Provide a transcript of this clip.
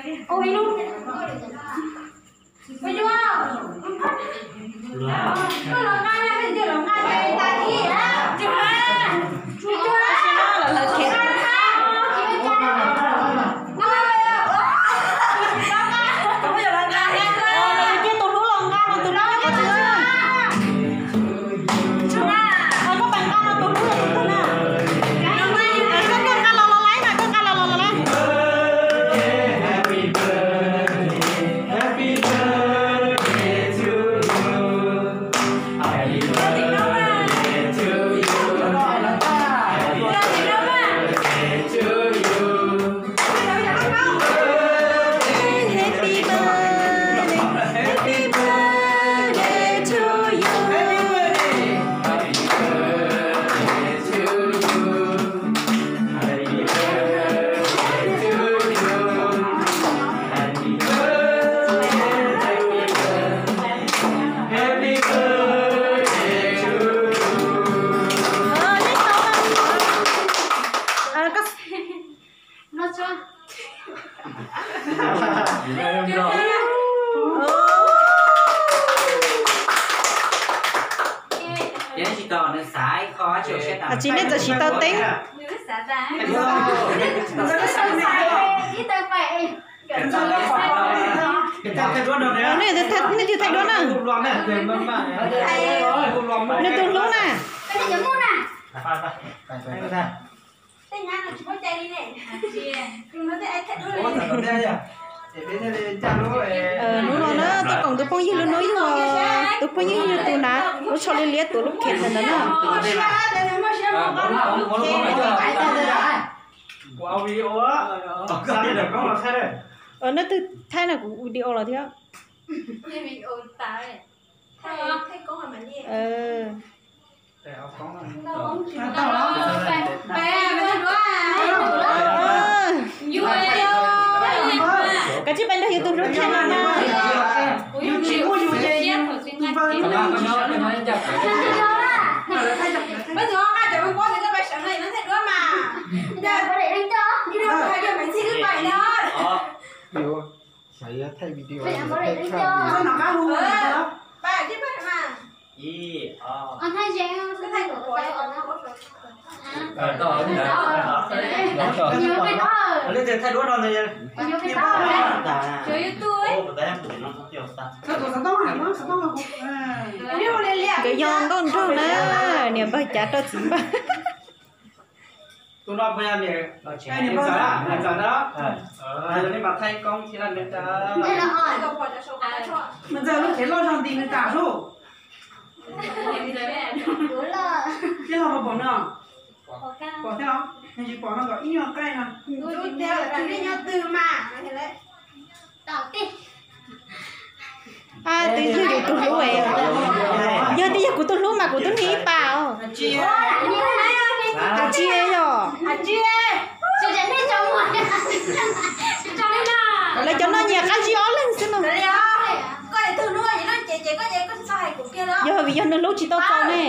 Tus hlub los nqa no, tus hlub nyob qhov twg? Koj pais nqa no, tus hlub los tus twg na? Koj nqa los los lawm na, koj nqa los los lawm. Tsis nej txawm tsis tau teeb. Nej twb thaij duab na. Nws tus hlub na. Hnub no na, Tooj Koom tus phooj ywg lub hnub yug, tus phooj ywg yug tus na, lub tsho liab liab tuav lub khev ntawd na. Neb twb thaij na, kuv video los thiab. Kav tsij pais nrog yus tus hlub thaij los na. Nkawd yog nkauj nraug na, niam npawg cav rau txiv npawg. Twb yog yus tus hlub, yog twb yog kuv tus hlub mas kuv twb niag ib pas os. Tsis yog. Lawv cov no nyiam qab zib ob leeg xwb no. Yog vim yog nws hlub tsis tau txaus ne.